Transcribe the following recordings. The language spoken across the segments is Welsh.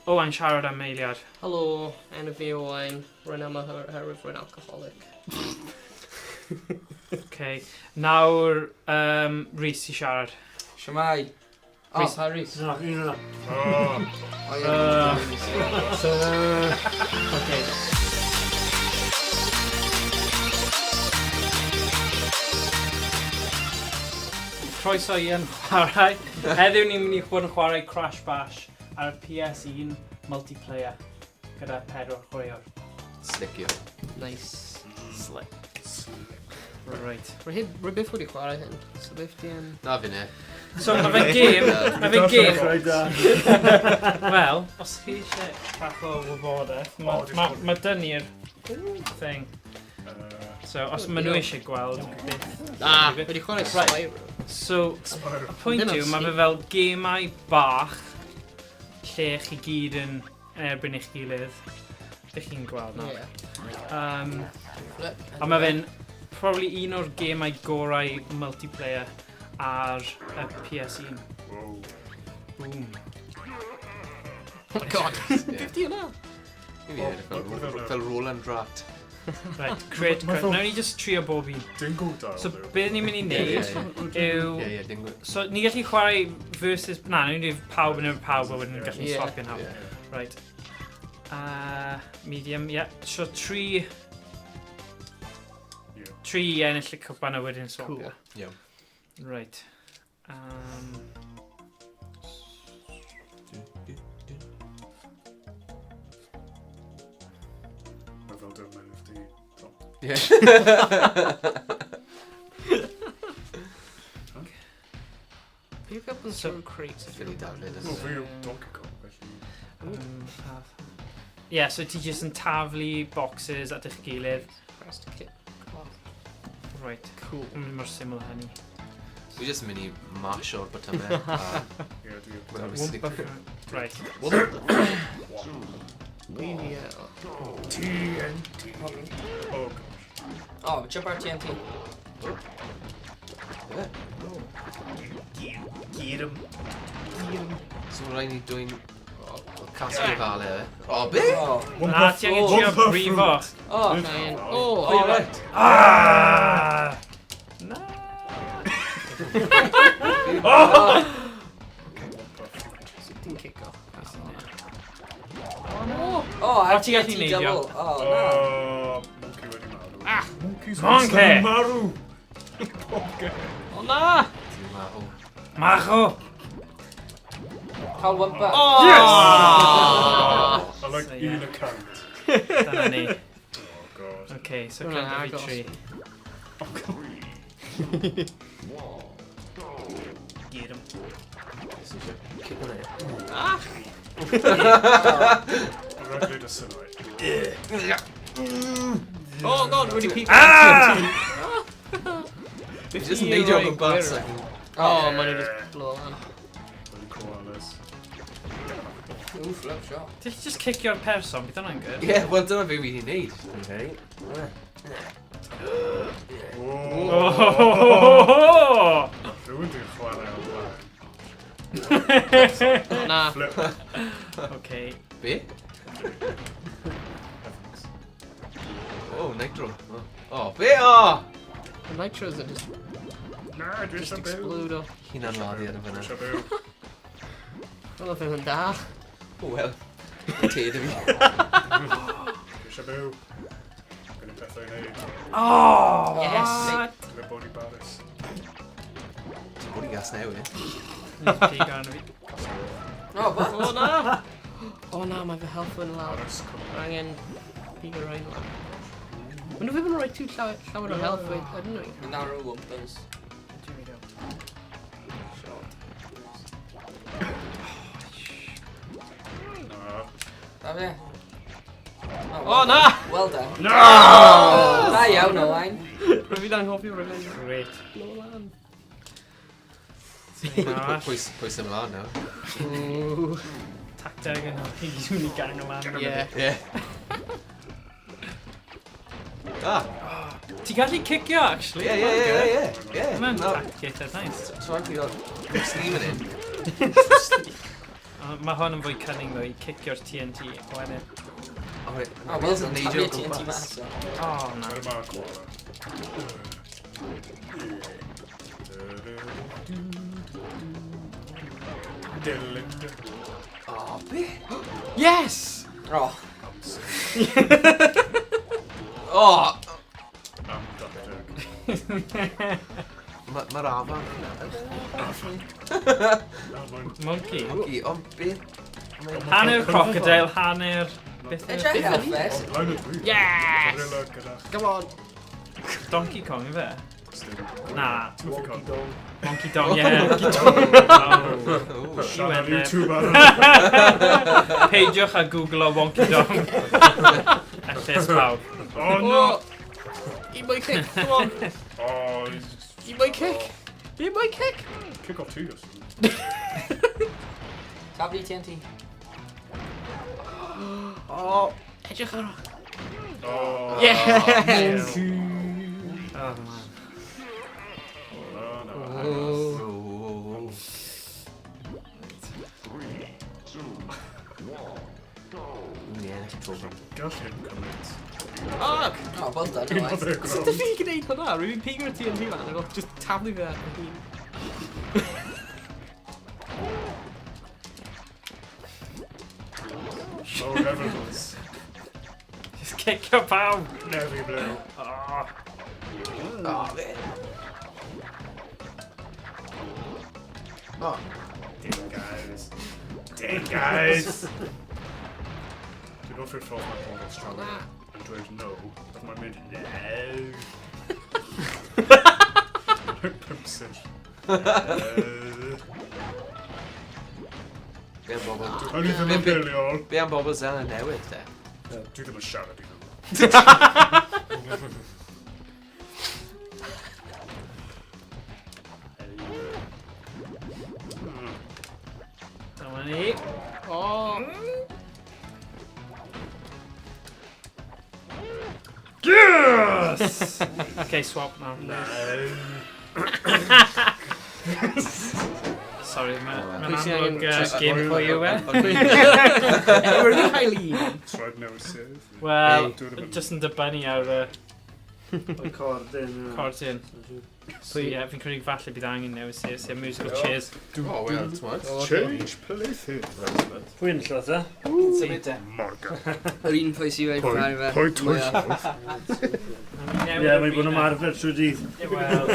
Owain siarad am eiliad. Helo, enw fi yw Owain. Rwy'n yma oherwydd rwy'n alcoholic. Okay. Nawr, Rhys i siarad. Shwmae. O, Rhys. pa Rhys? Na, un yna. Oh. O, ie. Okay. Croeso i yn chwarae. Heddiw ni'n mynd i bod yn chwarae Crash Bash ar y PS1 multiplayer gyda pedwar chwaraewr. Slicio. Nice. Slick. Right. Rwy heb, rwy byth wedi chwarae hyn, so beth di yn... Na fi ne. So mae fe'n gêm, mae fe'n gêm. Rhaid da. Wel, os chi eisiau bach o wybodaeth, mae ma, ma dyn ni'r thing. So, os maen nhw eisiau gweld beth. Ah, wedi chwarae Right. Spyro. So, Spyro. y pwynt Ddim yw, yn mae fe steep. fel gemau bach lle chi gyd yn erbyn eich gilydd. Be chi'n gweld nawr. Yeah. A mae fe'n probably un o'r gemau gorau multiplayer ar y PS1. Wow. Boom. Oh my god. Yeah. Beth di hwnna? Fi edrych fel Roland Rat. Right, create, Ma' create. fel- Nawn ni just trio bob un. Dingo dial. So, beth ni'n mynd i wneud yw... Ie, ie, dingo. So, ni gallu chwarae versus... Na, ni'n mynd i pawb yn efo pawb a wedyn gallu Ie. swapio'n hawdd. Ie. Right. Medium, yeah. So, tri... Yeah. Tri i ennill y cwpan a wedyn swapio. Cool. Iawn. Right. Mae fel defnydd di. Tom. Ie. Pick up and So- throw crates. if Ffili you're daflid, Wel, isn't fi yw Donkey Kong, felly. Yeah, so ti jyst yn taflu boxes at eich gilydd. Press to kick. Oh, Right. cool. Mae'n mor syml â hynny. Fi jyst yn mynd i mash o'r botymau. Ie, dwi. Wel, obviously. Right. BBL. TNT. Oh, gosh. Oh, jump ar TNT. Get him. So mae rhaid ni dwy'n casglu fale fe. O, be? Oh. One Na, puff. ti angen One trio puff brifo. fruit. Oh. Ryan. Oh, Oh, right. Ah! Na! Oh. Sut ti'n cico? Oh, O, ti gallu TNT neidio. double. Oh, na. Oh, monkey wedi marw. Ah. Monkeys Monkey. wastad yn marw. Monkey. O na! Ti'n marw. Macho! Cael one back. Oh! Yes! I like So, yeah. un account. Dyna ni. Oh, God. Okay, so Hwnna'n count agos. fi tri. Get him. Kick on it. Ah! Rhaid y synau. Oh god, wedi pigo. Ah! Fi jyst yn neidio o gwmpas. Oh, maen nhw just blow lan. Bloody koalas. Ooh, flip shot. Ti'n just cicio'r person, bydd hwnna'n good. Ie, wel dyna fe fi wedi wneud. Okay. Oh! Rhywun dwi'n chwarae o blaen. Na. Flip. Okay. Be? Heavens. Oh, nitro. Oh, be? Oh! The nitros are just, Na, dwi just eisiau byw. explode o. Hunan laddu ar y Dwi fyna. eisiau byw. Wel, oedd yn da. Oh, wel. Te dy fi. Dwi eisiau byw. Gen i pethau i wneud. Oh! Yes. What? Dwi'n bod i Baris. Ti'n bod i gas newydd. Nes pigo arno fi. Oh, what? O na! O na, mae fy health yn lawr. Paris. Mae angen pigo rhain lawr. Maen nhw ddim yn rhoi too llawer o health, wait, ydyn nhw? Narrow wumpers. Here we go. Shot. Na. Da fe. O well na! done. Well done. No! Da iawn, Owain. Rwy'n fi'n anghofio rhywun. Great. Blow lan. Un arall. Pwy sy'n ymlaen nawr? Ooh. Tacteg yn helpu i gyd i gang lan. Yeah. Ie. Ah! Ti'n gallu cicio, actually. Ie, ie, ie, ie, ie. Mae'n No. tactic eitha nice. So rhaid fi gael steam yn un. Mae hwn yn fwy cunning ddo i cicio'r TNT wedyn. O, wait. Oh, well done, Neidio taflu o TNT gwmpas. mas. Oh, na. Dyma koala. Dilyn. O, be? Yes! Oh, O! Am dacteg. Mae'r afon. Afon. Monkey. Monkey, ond be? Hanner crocodile, hanner... Beth yw- edrych ar ffes. O, blaen y dwi. Yes! Gorilla gyda Come on. Donkey Kong, yw fe? chdi. Na. Ti'n methu Wonky cael. dong. Monkey Dong, yeah. Monkey Oh. Sianel went there. YouTube ar Peidiwch a googlo Wonky Dong. A lles pawb. Oh no! Oh. Eat my kick. Come on. Oh, he's- Eat my kick. Eat my kick. Kick off to you. Taflu TNT. Oh. Edrych ar... Oh. Yes! Oh, man. Oh, no. Oh. Ni ennill tro hwn. Gall hyn cymryd. Ah! Oh, well done, Un o Owain. ddeg Sut round. ydych chi'n gwneud hwnna? Rwy'n pigo'r TNT lan ac oedd just taflu fe ar fy hun. Oh, heavens. Just kicio pawb. Navy blue. Oh. O, be? O, Dang, guys. Dang, guys. Dwi'n hoffi'r ffordd mae pobl Australia yn dweud no, ac mae'n mynd no. Pump sill. be am bobl... O'n i ddim yn hiliol. Be am bobl Seland Newydd, te? Dwi ddim yn siarad i nhw. Dyma ni. Oh. Yes! Okay, swap now. No. Sorry, mae'n ma Pwy sy'n amlwg angen- game pwy yw e. We're highly even. Rhaid newid sedd. Wel, Dwi ddim yn- just yn dibynnu ar y Y cordyn. cordyn. So ie, fi'n credu falle bydd angen newid sef, sef musical chairs. O, wel, t'mod. Change plaything. Pwy enillodd e? Symud te. Morgan. Yr un pwy sydd wedi Pwy chwarae fe. pwy twyllodd? Ie, mae'n bod yn ymarfer trwy dydd. Wel,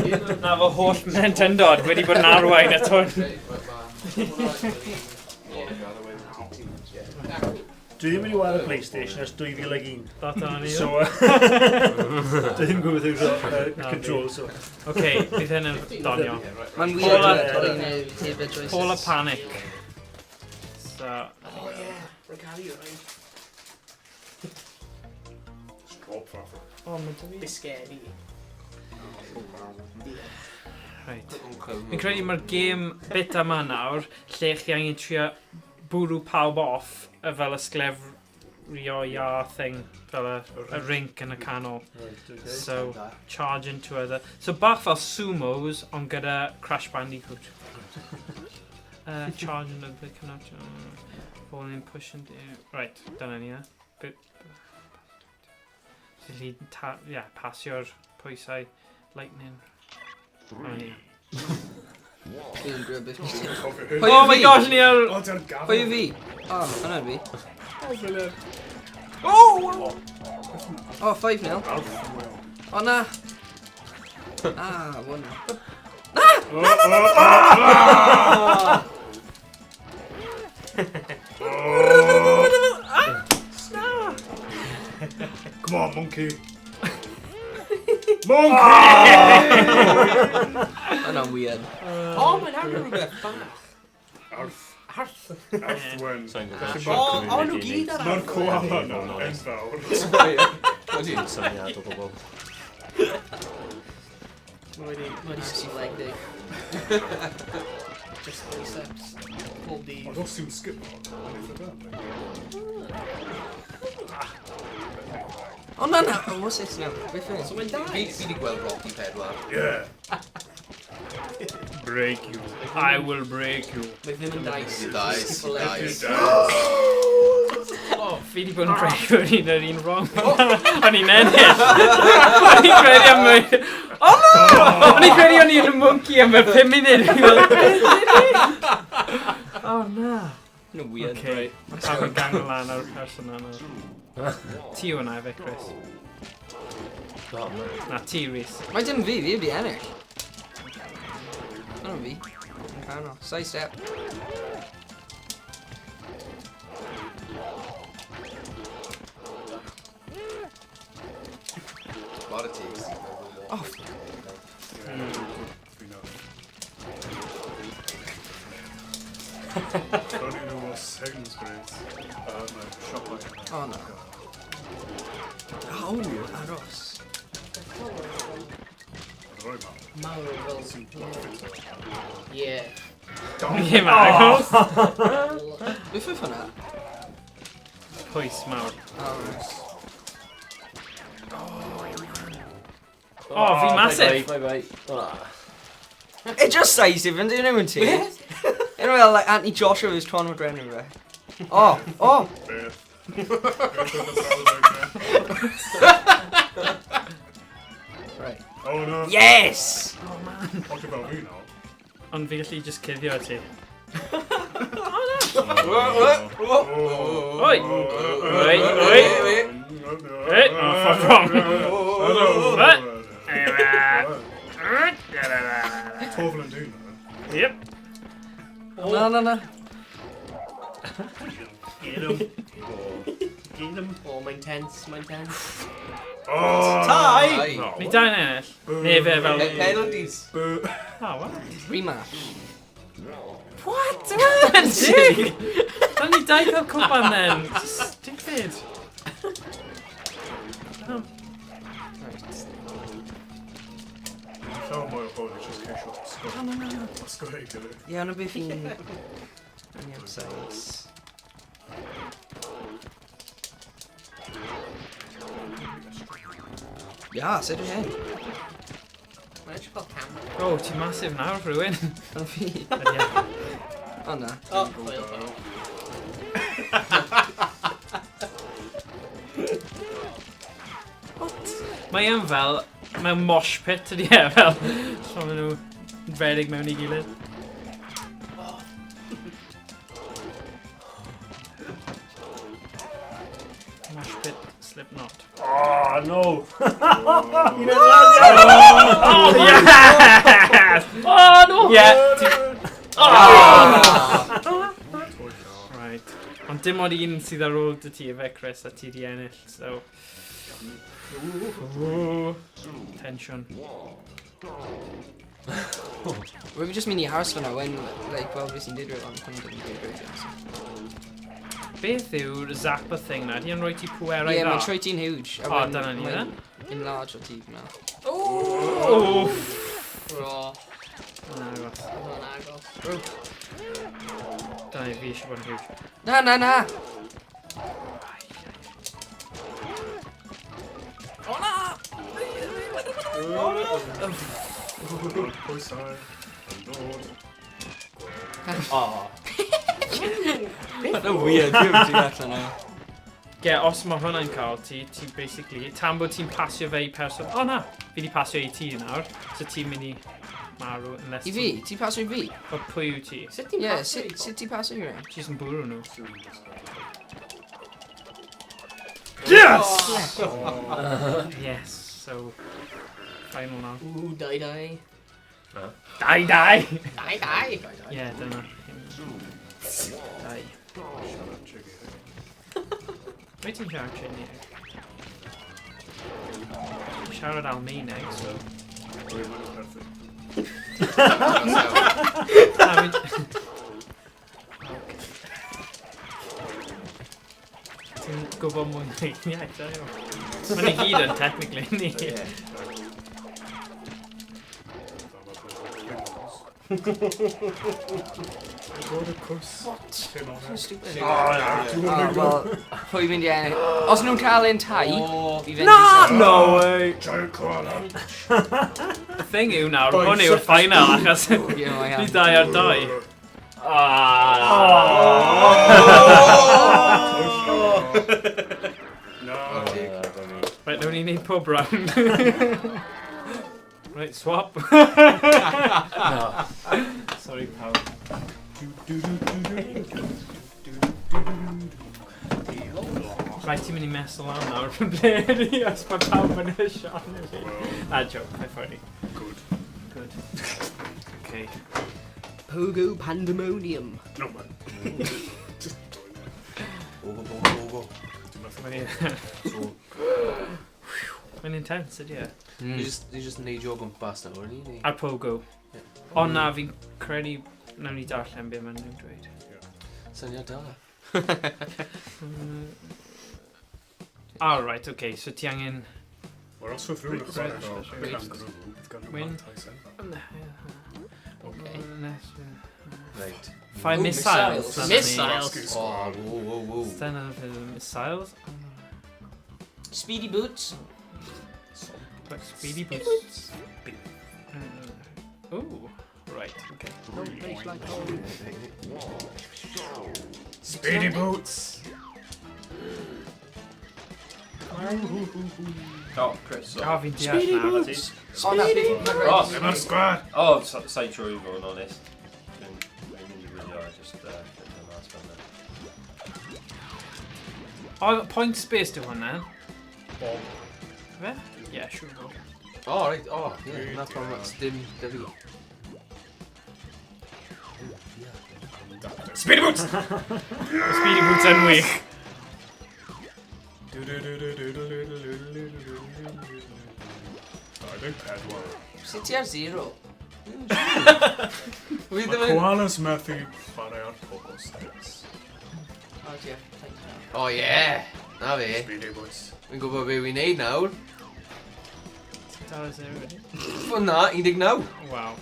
na fy holl Nintendod wedi bod yn arwain at hwn. Dwi ddim wedi whare PlayStation ers 2001. Dot o'n i. So, dwi ddim yn gwybod beth yw'r control, so. Oce, bydd hyn yn donio. Mae'n Paul weird bod i'n hefyd choices. Paul a Panic. So, Oh, yeah. Rhaid right. Drop fath. oh, mae dy fi. Bisgedi. Right. Fi'n credu mae'r gêm bit yma nawr, lle chi angen trio bwrw pawb off y fel y sglefrio iâ thing, fel y rink yn y canol. Right, okay. So, charge into other... So, bach fel sumos, ond gyda Crash Bandicoot. Charge into the cannot... Falling, push into... Right, dyna ni, e. Bit... Felly, ta, yeah, pasio'r pwysau lightning. Dyna ni. Dwi'n gwybod beth. Cofio hyn. Pwy Oh yw my fi? gosh, ni ar... O, dy'r gafel. Pwy yw fi? O, hwnna fi. Oh! O, 5-0. O, na. Ah, 1. Na, na, na, na, na! Come on, monkey. Monkey! Hwnna'n weird. Oh, mae'n angen rhywbeth bach. Arth. Arth. Arth wen. Sa'n gwybod. O, o, nhw gyd ar Mae'r arth. koala na, enfawr. Ydy. Dim syniad o gwbl. Mae wedi Massive leg day. Just biceps. Full D. Ond os yw'n skip on, eitha da. O, na, na. Oh, what's this now? Beth yw? So mae'n dau. Fi wedi gweld Rocky 4. Yeah. Break you. I will break you. Mae ddim yn dice. Dice, dice. Oh, fi di bod yn credu bod ni'n yr un wrong. O'n i'n ennill. O'n i'n credu am... Oh no! O'n i'n credu o'n i'n y monkey am y 5 munud. O'n i'n fel, "Beth ydi?" Oh na. No weird. Okay. Mae pawb yn gango lan ar y person yna. Ti yw hwnna efe, Chris. Oh, man. Na, ti, Rhys. Mae dim fi, fi wedi ennill. Dyna fi. Yn canol. Side step. Lot of teams. Oh, Don't even know what Sainsbury's. No, Shoprite. Oh, no. Oh, aros. Roi ma. Mawr o fel... Yeah. Ie, mae'n agos. Beth oedd hwnna? Pwys mawr. Aros. Oh, fi'n massive. Bye, bye, bye. Ah. It just size even, dyn nhw'n ti? Unrhyw fel, like, Anthony Joshua was Conor McGregor. fe. Oh, oh! Beth. Beth oedd y brawddeg na? Right. Oh no. Yes! Talk about fi nawr. Ond fi gallu just cuddio ti. Oh. Oi! Oi, oi. Oi, oh, fuck wrong. What? Torfel yn dyn. Yep. Na, na, na. Get him. Get him. Oh, mae'n tense, mae'n tense. Oh! Tie! No. Ni dau'n ennill. Neu fe fel... Penalties. Boo. Oh, what? Rematch. What? Dwi'n dig! Dyna ni dau cael cwpan then. Stupid. Right. Llawer mwy o bobl just ceisio osgoi. Osgoi ei gilydd. Ie, ond beth fi'n... On the outsides. Ja, sut ydw hyn? Mae'n edrych fel camera. Oh, ti'n massive nawr, rhywun. Ond fi... Ydy e. O na. Oh, well. Mae yn fel, mewn mosh pit ydy e, fel, so maen nhw yn redeg mewn i gilydd. Mosh pit, Slipknot. Oh, no. Oh. You didn't land. Oh, yes! Oh, no! Yeah. Ah! Toy car. Right. Ond dim ond un sydd ar ôl dy ti efe, Chris, a ti di ennill, so... Ooh. Tension. Rwy'n fi just mynd i aros fyna when, like, wel, fi sy'n digwydd, ond hwn ddim yn digwydd. So. Beth yw'r zapper thing na? Di yn rhoi ti pwerau Ie, dda? mae'n troi ti'n huge. a O, wedyn dyna ni mae'n then. Enlarge o ti fyna. Oof. Ro. Na, agos. Oedd hwnna'n agos. Dyna ni, fi eisiau bod yn huge. Na, na, na! Oh, na! Pwysau. Yn dod. Oh. What a weird, dwi'n ti'n allan o. Ie, os mae hwnna'n cael ti, ti basically, tan bod ti'n pasio fe i person... O na, fi di pasio i ti nawr, so ti'n mynd i marw unless I fi? Ti'n pasio i fi? O, pwy yw ti? Sut ti'n Ie, pasio sut i bobl? sut ti'n pasio i fi? Ti jyst yn bwrw nhw. Yes! Yes, so... Final now. Ooh, die die. Die, die! Die die! Ie, dyna. Die. Siarad chicken. Wyt ti'n siarad Tsieineeg? Siarad Almaeneg, so... Rwy'n mynd yn perthyn. Na, fi'n... Okay. Ti'n gwybod mwy na un iaith, da iawn. Mae'n i gyd yn technically, ni. Ie. Klingons. Dod y cws. What? Lle ma' hwnna? Stupid. O, na. Oh, well, pwy mynd i ennill? Os nhw'n cael un tai, fi fynd i Na! sefyll. No way! Giant koala. Y thing yw nawr, hwn yw'r final, achos Ie, mae ni iawn. dau ar dau. No. Right, nawn ni neud pob round. Right, swap. Sorry, pawb. Right, ti'n mynd i mess lan nawr yn ble ni, os mae pawb yn y Sean i fi. Na, joke, mae'n funny. Good. Good. Okay. Pogo Pandemonium. No, man. Just join it. Go, go, go, go, go. Dwi'n methu. Mae'n So, Mae'n intense, ydy e? ni just neidio o gwmpas nawr, ni? Neu? Ar Pogo. Ie. Ond na, fi'n credu nawn ni darllen be maen nhw'n dweud. Syniad da. Oh, right, okay, so ti angen... We're also through the chwarae fel Wait. kangaroo. Bydd gan nhw Win. mantais enfawr. Okay. Right. Five Ooh, missiles. missiles. Missiles. Rescue Oh, squad. whoa, whoa, whoa. Stand up with missiles. Speedy boots. Like speedy boots. Ooh, right, okay. Don't face like home. Speedy boots. Oh, Chris. Oh, fi'n deall nawr. O, na, fi- mae'n Oh, rhaid. Dyma'r sgwad. Oh, sa'n siŵr i fod yn onest. Dwi'n mynd i wylio a just ffeindio mas fan yna. Oh, point space yw hwnna. Bob. Fe? Yeah, siŵr o. Oh, right, oh, yeah, na pam dim da fi. Speedy boots! Speedy boots yn wych. 24. Sut ti ar zero? Fi Mae ddim yn... koalas methu chwarae ar pogo sticks. O, ti ar pwynt nawr. Oh, yeah! Na fe. Speedy boots. Fi'n gwybod be wy'n neud nawr. Dal ar zero. Ffwn na, 19. Wow.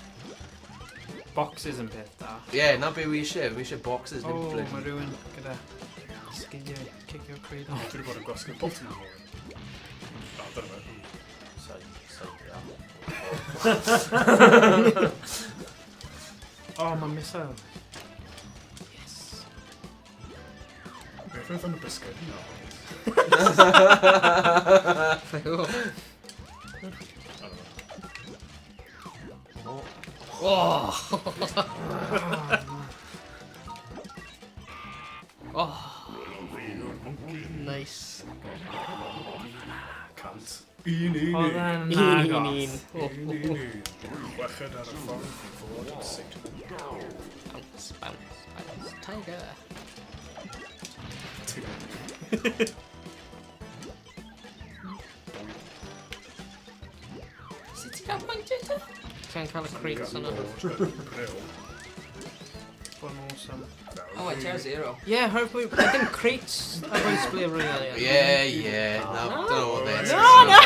Boxes yn peth da. Ie, yeah, na be wi eisiau. Fi eisiau boxes, ddim Oh, bloody. mae rhywun gyda sgidiau cicio creed. Dwi wedi bod yn gwasgu bottom yn hwn. Na, dyna fe. Sa'n deall. Oh, mae missile. Yes. Beth oedd yn y biscuit? No. I don't know. Oh! Oh, nice. Cant. Un, un, Oedd un. e'n Un, un, un. agos. Oh, Un, un, un. Chweched ar y ffordd i fod yn Satan. Bounce, bounce, bounce. Tiger. Ti'n- Sut ti'n cael pwyntiau te? Ti'n cael y crates yna. Bod yn bril. Bod yn awesome. O, wait, ti ar zero. Yeah, hopefully, dim crates ar bwys ble rwy'n ie. Yeah, yeah. Na, dyna o fe. No, no!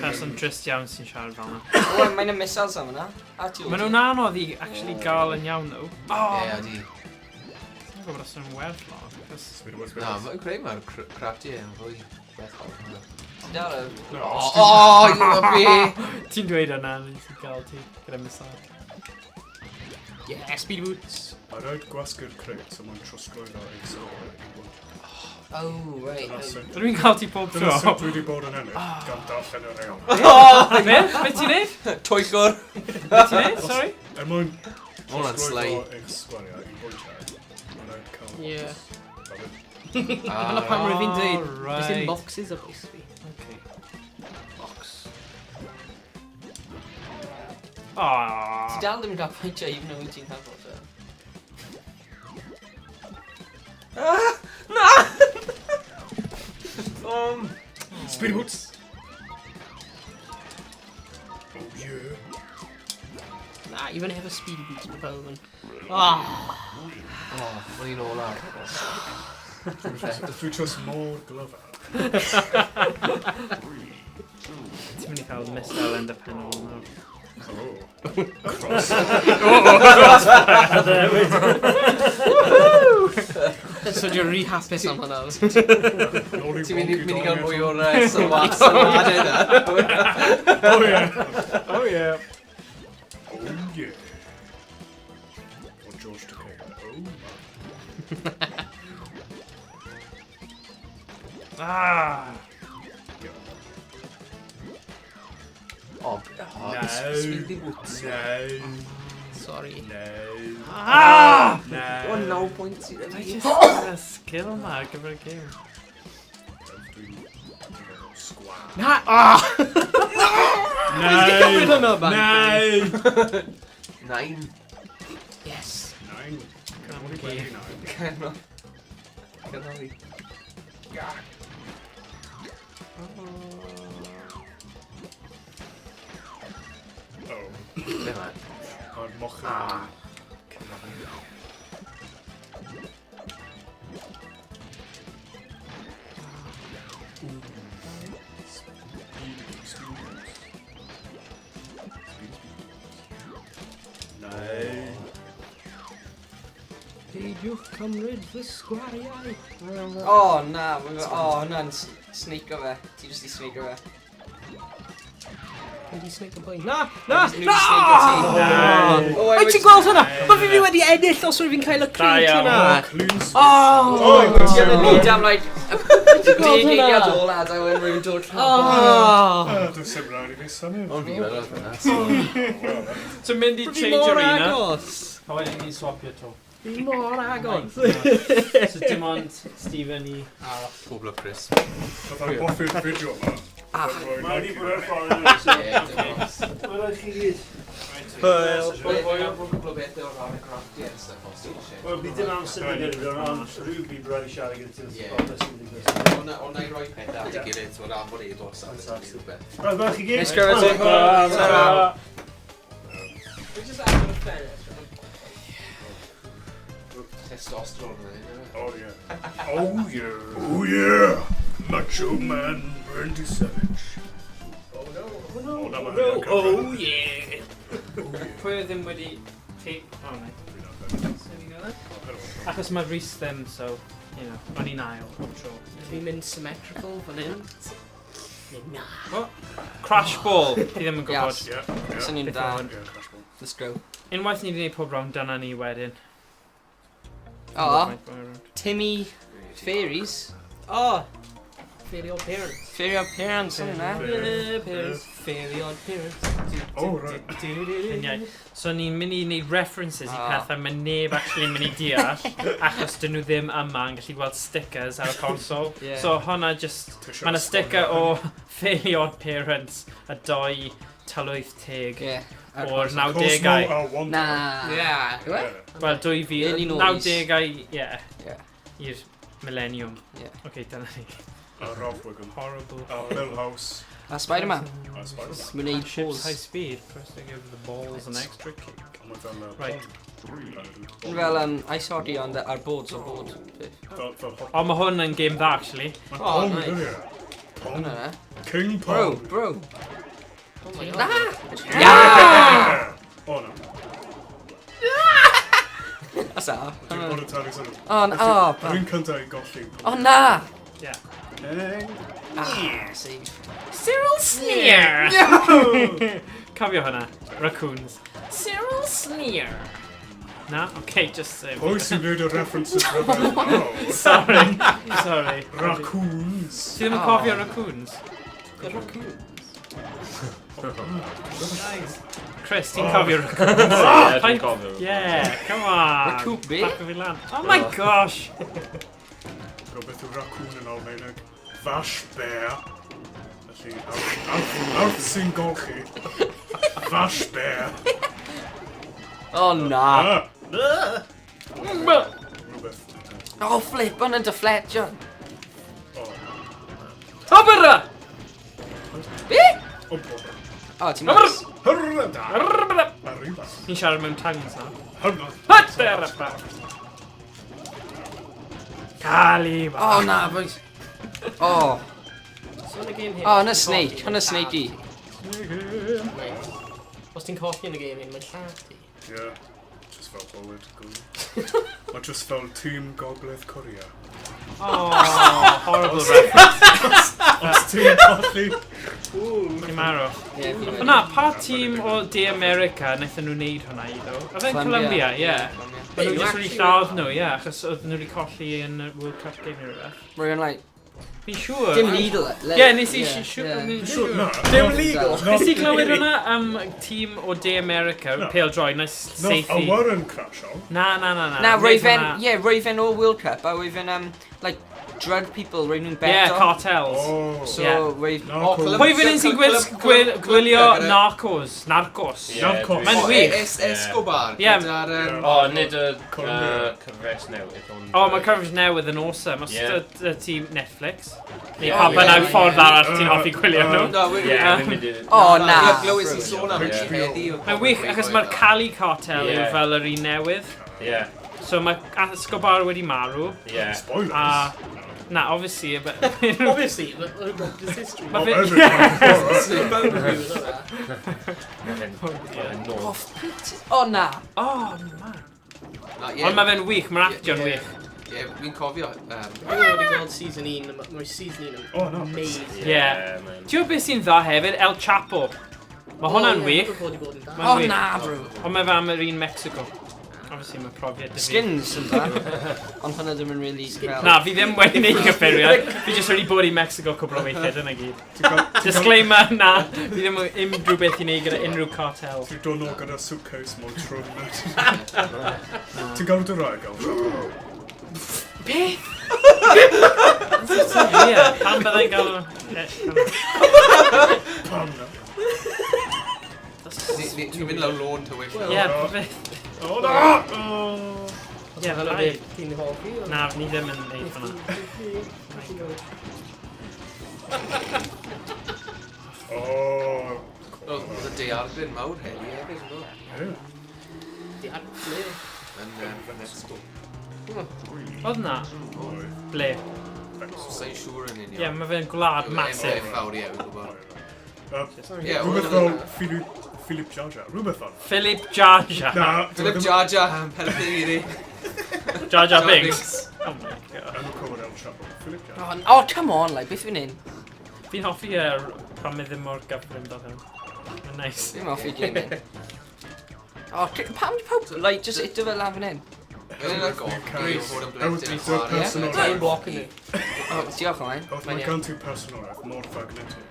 Person drist iawn sy'n siarad fel yna. O, mae'n y missiles am yna. A ti Maen nhw'n anodd i actually gael yn iawn, though. Oh, Ie, ydi. Dwi'n gwybod os nhw'n werth lot. achos- Speedy boots, Na, mae'n creu mae'r crafty yn fwy werthfawr. Ti dal ar... No, Oh, oh, you know be! Ti'n dweud yna, nes i gael ti gyda missile. Yeah, speedy boots. Mae rhaid gwasgu'r crate so mae'n trosglwyddo eich sgôr i bwynt. Oh, right. Dyna sut Dwi i'n cael ti pob dyna tro. sut dwi wedi bod yn ennill, gan darllen y reol. Be? Be ti'n neud? Twyllwr! Be ti'n neud? Sorry? Er mwyn Ma' hwnna'n slay. trosglwyddo eich sgwariau i bwyntiau, mae rhaid cael Yeah. Fel Dyna pam rwy'n fi'n dweud, does dim Right. boxes ar bwys fi. Okay. Box. Ti Aww. dal ddim yn cael pwyntiau even though wyt ti'n cael pwyntiau. Na! Speedy boots! Oh yeah. Na, even efo speedy boots mae pawb yn... Ah! Oh, mae'n un olaf. Dwi just mor glyfar. Ti'n mynd i cael missile yn dy pen ôl nawr. Oh. So dwi'n rhy hapus am hwnna. Nôl i Ti'n mynd i wonky mynd i gael dong mwy eto. o'r sylwadau na. Oh yeah. Oh yeah. Oh yeah. Or George Takei. Oh my. Ah! O, No. Speedy Woods. No. Sorry. No. Ah! O, No. 9 pwynt i I just got a skill ma ar gyfer y game. Dwi'n meddwl sgwad. Na! Ah! Nine. Cymryd hwnna, man. Nine. 9. Yes. Nine. Only 29. Cynnal. Cynnal i. Oh. Be ma? Ond mochyn. Ah. Speedy, speedy. Speedy, speedy. Nine. Peidiwch cymryd fy sgwariau. O, na. O, hwnna'n sneako fe. Ti jyst i sneako fe. Wedi snake yn blaen. Na! Na! Nhw 'di sneako ti. Nine. O, Wyt ti'n gweld hwnna? Mae fi wedi ennill os rwy'n fi'n cael y Da crate iawn. hwnna. Clean sweep. Oh! Ti yn y lead am, like, Ti'n gweld deg eiliad hwnna? ola, da wedyn rwy'n dod rhan. Oh! Does dim rhaid i fi symud. Ond fi fel oedd hwnna. So mynd i Fi change mor arena. agos. A wedyn ni'n swapio to. Fi mor agos. So dim ond Stephen i aros. Pob lwc, Chris. Byddai'n hoffi'r fideo yma. Ah. Mae wedi bod ar ffordd yn oes. Ie, dim ots. Wel, chi gyd. Hwyl. Wel, wel, cwpl o bethau o'r rhan y crafftio and stuff os ti'n eisiau. Wel, bydd dim amser yn gyda fi, ond rhywbeth braidd i siarad gyda ti. Ie. Popeth sy'n digwydd. O'na i roi pethau at ei gilydd, so am bod e-bost a Fantastic. rhywbeth. Right, fel chi gyd. Neis gwrdd ti. Ta-ra. We just agor y ffenest. Testosterone yn hyn, Oh yeah. Oh yeah. Oh yeah. Macho Man Randy Savage. Oh no, oh no. Oh, na, ma' hynny'n cyfri. Oh yeah! Pwy oedd ddim wedi... Chi... Oh, no. Achos mae Rhys ddim, so, you know, o'n i'n ail pob tro. Fi'n mynd symmetrical fan hyn. Na. Crash ball! Fi ddim yn gwybod. Yes. Yeah, yeah. Syniad Beth da. oedd hwn? Yeah, crash ball. Let's go. Unwaith ni wedi gwneud pob round, dyna ni wedyn. O, Right, right. Timmy Fairies. O, Fairy odd parents. Fairy Odd Parents, hwnna. Yeah. Parents. Fairy odd parents. Oh, right. Uniau. So ni'n mynd i wneud references i Ah. pethau mae neb actually yn mynd i deall, achos dyn nhw ddim yma yn gallu gweld stickers ar y console. Yeah. So hwnna just... Tisio Mae yna sticker esbonio. o Fairly Odd Parents a doi tylwyth teg Yeah. ar o'r console. Cosmo 90au. a Wanda. Na. Yeah. Yw e? Yeah. Wel, 2000, Early noughties. 90au, ie. Yeah. I'r millennium. Yeah. Okay, dyna ni. A Rob Wiggum. Horrible. A Bill House. A Spider-Man. A Spider-Man. Mae'n neud Ships high pause. speed. First they give the balls an extra kick. Ond mae fel... Right. Pong. Fel ice hockey ond ar boards o board. Peth. Fel hockey. O, mae hwn yn game dda, actually. Mae'n Oh, Pong, nice. ydy e? Pong. Hwnna na. King Bro, Pong. bro. Oh my god. Na! Yeah! Oh no. That's that. Dwi'n bod yn talu sylw. O, na. O, Yr un cyntaf i golli. O, na! Yeah. Ah, save. Cyril Sneer! Cofio hwnna. Raccoons. Cyril Sneer! Na? Okay, just save. Pwy sy'n gwneud y references rhyfedd? Oh, Sorry. Sorry. Raccoons. Ti ddim yn Oh. cofio raccoons? The raccoon. Chris, ti'n cofio raccoons? Ie, dwi'n cofio. Yeah, come on. Raccoon be? Back of fi lan. Oh my gosh! Gwybod beth yw raccoon yn Almaeneg? Vash bear. Felly, arth sy'n golchi. Vash bear. O, na. Ah! Rhywbeth. Oh, flip, hwnna'n deflectio. Oh, Tobera! Be? o bobr. O, ti'n mas. Hyrra da! Arriba. Ni'n siarad mewn tongues na. Hyrra. Hyderapa! Caliba! O, na, boys. O. So yn y game hyn... O, hwnna snake. Hwnna snakey. Nice. Os Os ti'n colli yn y game hyn, mae'n lladd ti. Yeah. Just fel bywyd, gwr. Mae just fel tîm Gogledd Korea. Oh, horrible reference. Os ti'n colli... Ti'n marw. Ie, fi wedi. O na, pa tîm o De America wnaethon nhw wneud hwnna iddo? Oedd e'n Colombia, ie. Colombia. Maen nhw jyst wedi lladd nhw, ie, achos oedd nhw wedi colli yn y World Cup game neu rhywbeth. Rwy'n like, Fi'n siŵr. dim legal. Ie, nes i siŵr... Siwr, na. Dim legal. Nes i glywed hwnna am tîm o De America, No. pêl-droed, nes Nath seithi. awyren crasho. Na, na, na, na. Na, Wneud roedd fe'n, hwnna- ie, roedd fe'n o'r World Cup, a roedd fe'n, like, drug people, roedd nhw'n Ie, beto. cartels. Oh. So, Ie. roedd... Narco. Oh, Colombia. Pwy fan hyn sy'n gwylio Narcos? Narcos. Ie, Narcos. Mae'n O, wych. Escobar. Ie. Gyda'r... O, nid y Colombia. cyfres newydd, ond... O, mae cyfres newydd yn awesome. Os Ie. yeah. ti Netflix, neu Ie. pa Ie, bynnag ie, ffordd ie. arall ti'n hoffi gwylio nhw. No, we- Ie, fi'n mynd i... O, na. Ie, glywys i sôn am Ie. heddi. o Mae'n wych, achos mae'r Cali Cartel yw Ie. fel yr un newydd. Ie, So mae Escobar wedi marw. ie. Spoilers. A... Na, obviously, but... Obviously, but this history. Ma' Oh, fe- everyone. Bone review, isn't it? Mae fe'n Oh, nôl. pity. O, na. Oh, man. Na, ie. Ond mae fe'n wych, mae'r actio'n Ie. wych. Ie, fi'n cofio. Dwi'n wedi gweld season 1, mae season 1 yn Oh, no. amazing. Ie. mae'n- Ti'n gwybod beth sy'n dda hefyd? El Chapo. Mae hwnna'n Oh, ie, wych. dwi'n fod i bod yn da. Mae'n O, wych. na, bro. Ond mae fe am yr un Mexico. Obviously, mae profiad dy fi. Skins yn dda. Ond hwnna ddim yn really fel... Na, fi ddim wedi neud cyffuriau. Fi jyst wedi bod i Mexico cwbl o weithiau, dyna gyd. Ti'n gael- Disclaimer, na. Fi ddim yn unrhyw beth i wneud gyda unrhyw cartel. Ti'n dod nôl gyda suitcase mor trwm. Ti'n gael dy rai, gael Chapo? Beth? Ie, pam byddai'n gael... Pam na? Ni'n mynd lawr lôn tywyll. Ie, beth? O, na! Oh. Ie, Fel paid. beth ti'n hoffi. ond- Na, ni ddim yn neud hwnna. Oh. Oedd y daeargryn mawr heddi hefyd, yn dod? Ie. Di ar ble? Yn Mexico. Oedd na? Oedd. Ble? Sa'n siŵr yn union. Ie, mae fe'n gwlad massive. Yn fawr, ie, fi'n gwybod. Ie, Rhywbeth oedd fel yna. Philip, Philip Jar Jar. Rhywbeth fel. Philip Jar Jar. Na, Philip Jar Jar yn perthyn i ni. Jar Jar Jar Binks. Binks. Oh my god. Enw cywir El Chapo. Philip Jar Jar. Oh, come on, like, beth fi'n un? Fi'n hoffi pan mae ddim mor gyflym fel hyn. Mae'n nice. Fi'n hoffi gaming. Oh, pam di pawb, like, just ito fe lan fan hyn? Mae'n yna gof, i fod yn blentyn yn chwarae. Personol. Time block yn Oh, diolch, Owain. Oedd mae gan ti personoliaeth mor fagnetic.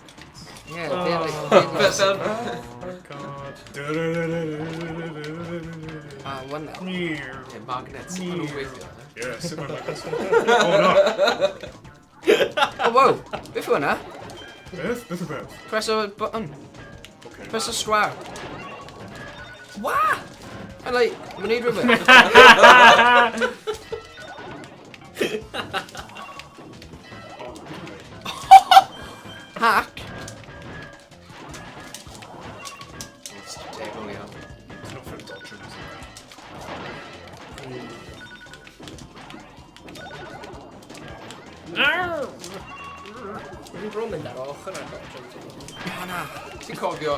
Yeah, Oh. they're like... Fel, fel, Oh god. Ah, one now. Yeah, Ie, magnets, maen nhw'n gweithio. ne? sut mae magnets? Oh no. Oh, whoa. Beth yw hwnna? Beth? Beth yw beth? Press o button. Okay. Press o square. Wah! And like, mae'n neud rhywbeth. Hack. Strategol iawn. It's not for dodging, is it? No! Rwy'n bron mynd ar ochr ar dodge. Oh, na. Ti'n cofio...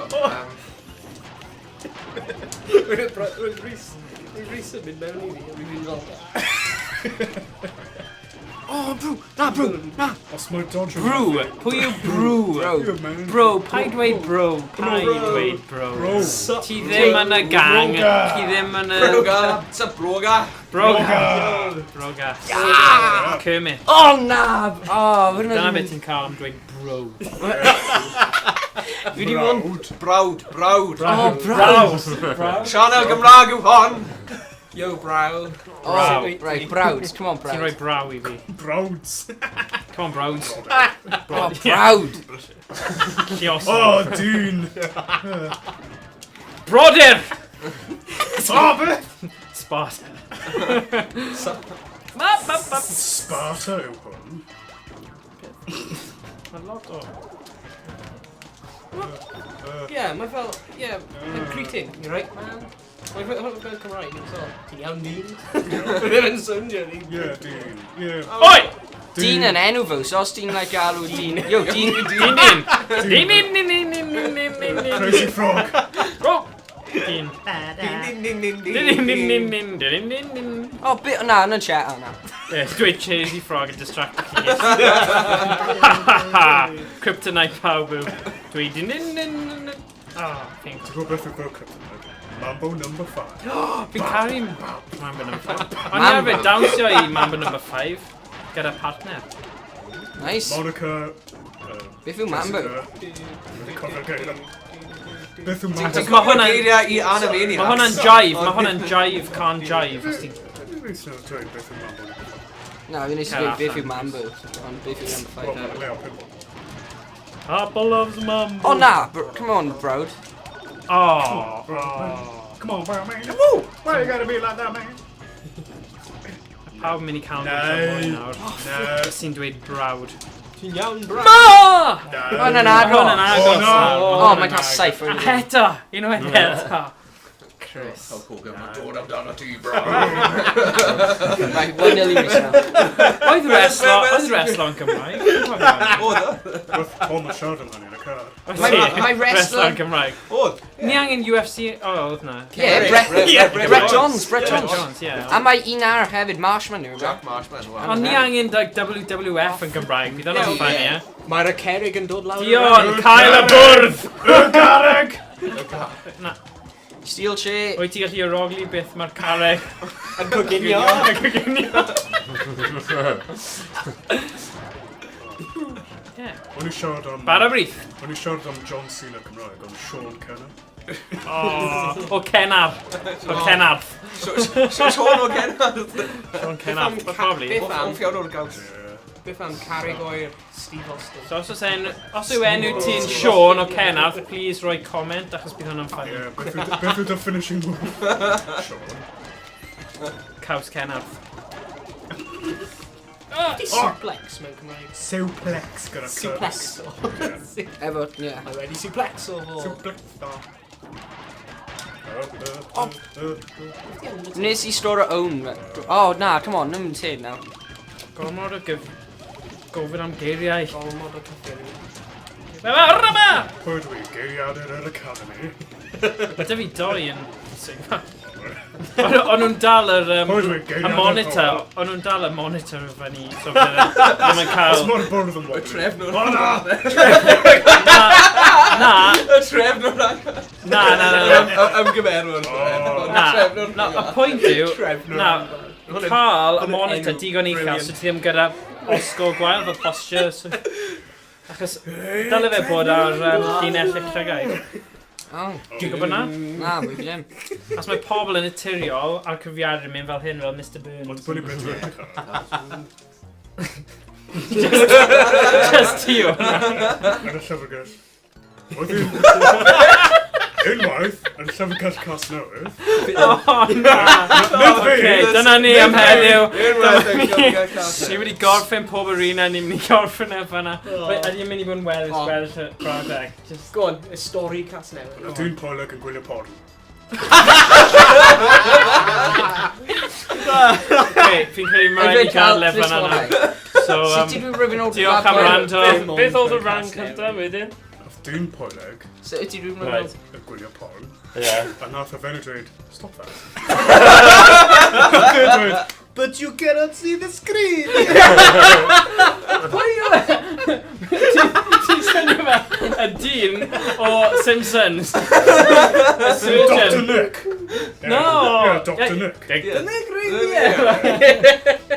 Rwy'n Rhys yn mynd mewn i fi, a rwy'n mynd fel... Oh, bro. Na, bro. Na. Os mae dodging... Brew! Pwy yw brew? Bro. Yeah, man. Bro, paid dweud bro. Paid dweud bro. Bro. Ti ddim yn y gang. Broga. Ti ddim yn y... Broga! Sa broga! Broga. Broga. Ah! Kermit. Oh, na. Oh, hwnna Dyna ddim- beth ti'n cael am dweud bro. Fi di bod... Brawd. Brawd, brawd! Oh, brawd. Brawd. Sianel Gymraeg yw hon! Yo, brow. Oh, Brawd. right, brawd. Come on, Ti'n rhoi brawd. braw i fi. Brawds. Come on, brawds. Oh, brawd. Lluosog. Oh, dyn. Brodyr! Oh, beth? Sparta. Ma, ma, ma. Sparta yw hwn. Mae lot o... Yeah, mae fel, yeah, like greeting, you right, man? Mae fel fel Cymraeg, yn so, ti'n iawn dyn? Mae ddim yn swnio ni. Yeah, dyn. Yeah. Oi! Dyn yn enw fo, so os ti'n like galw dyn... Yo, dyn... Dyn un! Dyn un, un, un, un, un, un, un, un. Crazy Frog. Go! Dyn. Ding, ding, ding, ding, Dyn, dyn, dyn, dyn, dyn, dyn, dyn. O, bit, na, yn y chat o, na. Ie, dweud Chasey Frog yn distract chi. Kryptonite pawb yw. Dweud dyn, dyn, dyn, dyn, dyn. Oh, fi'n Ti'n gwybod beth yw fel Kryptonite? Mambo number 5. Fi'n caru Mambo number 5. O'n i arfer dawnsio i Mambo number 5 gyda partner. Nice. Monica... Beth yw Mambo? Dwi'n cofio'r geiriau. Beth yw Mambo? Mae hwnna'n Geiriau i Animaniacs. Mae hwnna'n jive, mae hwnna'n jive, can jive. Os ti'n Dwi'n sôn dweud beth yw Mambo number 5. Na, fi'n eisiau dweud beth yw Mambo. Ond beth yw number Wel, 5. mae'n leol pum. Apple loves Mambo. O, na, come on, brod. Oh. Come on, bro, man. Why you gotta be like that, man? Pawb yn mynd i cael No. mwy nawr. No. Sy'n dweud brawd. Ti'n iawn, bro. Ma! No. Hwnna'n Mae hwnna'n agos. agos. Oh, no. nawr. O, Ma' hwnna'n mae'n cael agos. saith A oed. eto! Unwaith eto. Chris. Hulk Hogan, mae'n dod amdano ti, bro. Right, 1-0 i Rhys nawr. Oedd wrestlo, oedd wrestlo yn Gymraeg? Oedd, o? Wrth Tom yn siarad am hynny yn y car. Mae Wrestlo wrestler... yn Gymraeg. Oedd. Ni angen UFC... O, oedd na. Ie, Brett... Brett Johns, Brett Brett Johns. Jones, ie. A mae un arall hefyd, Marshman yw, Jack Marshman, wow. Ond ni angen like, WWF yn Gymraeg, bydd hwnna'n funny, ie? Mae'r cerig yn dod lawr. Dion, cael y bwrdd! Y garreg! Na, Steel chair. wyt ti gallu arogli beth mae'r carreg Yn coginio. yn coginio? Ie. O'n i siarad am... Bara brith. O'n i siarad am John Cena Cymraeg, ond Sean Kenner. O, o Cenarth. O Cenarth. Sean o Cenarth. Sean Cenarth, probably. Beth am, O'n ffion o'r gaws. Yeah. beth am carreg oer Steve Austin? So os oes en, os yw enw ti'n Sean o Cenarth, please roi comment achos bydd hwnna'n funny. Yeah, beth yw beth yw dy finishing move? Sean. Caws Cenarth. Di suplex mewn Cymraeg. Suplex gyda Suplex. Efo, ie. Mae wedi suplex o fo. Suplex. Oh. Nes i store own. Oh, na, come on, ddim yn teg nawr. Gormod o gyf... gofyn am geiriau. Gormod o cyffuriau. Rama! Pwy dwi? Geiriadur yr Academy. Mae dy fi doi yn Sigma. O'n nhw'n dal yr... Pwy dwi? y Geiriadur monitor, o'n nhw'n dal y monitor o fyny, so bydde ddim yn Os cael... mae'r bwrdd yn Y wobbly. trefnwr. O na! Na, na, Y trefnwr. na, na, na, na. Ymgymerwr. Oh. Na, Trefnwr. na, y pwynt yw, Trefnwr. na, cael y hwn yn monitor enw digon uchel brilliant. so ti ddim gyda osgo gwael fel posture. So, achos dyle fe bod ar llinell eich llygaid. Oh, Ti'n gwybod na? na, fi ddim. Os mae pobl yn naturiol a'r cyfrifiadur yn mynd fel hyn, fel Mr Ond Burns. dibynnu beth dwi'n edrych ar. Just ti o hwnna. Yn y llyfrgell. Oedd un... Unwaith, yn llyfrgell Casnewydd. Oh, na. Nid fi! Okay, dyna ni am heddiw. Unwaith yn llyfrgell Casnewydd. Ni wedi gorffen pob arena, ni'n mynd i gorffen e fanna. Wait, Ydy yn mynd i bod yn weddill Oh. gweddill y brawddeg? Just... Go on, y stori Casnewydd. A dwi'n Poleg yn gwylio porn. Okay, fi'n credu mae rhaid i cael le fanna nawr. So, Sut ti dwi'n rhywun o'r diolch am rando. Beth oedd y rhan cyntaf wedyn? Oedd dwi'n Poleg Sut ti dwi'n rhywun Right. yn gwylio porn. Ie. A nath y fenyw dweud, stop that. Nath e dweud, but you cannot see the screen! Pwy yw e? Ti'n swnio fel y dyn o Simpsons. Y Dr surgeon. Nick! No! Yeah, Dr Nick.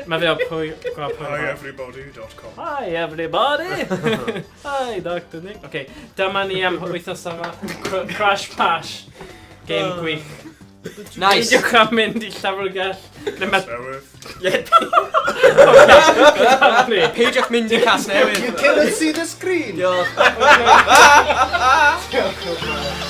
Mae fe o pwy... Gweld pwy. Hieverybody.com Hi everybody! Hi Dr Nick. Okay, dyma ni am wythnos yma. Crash Pash. Game gwych. Nice. Peidiwch am mynd i llyfrgell. Le mae... Newydd. Okay. Peidiwch mynd i Casnewydd. You cannot see the screen! Diolch. Diolch.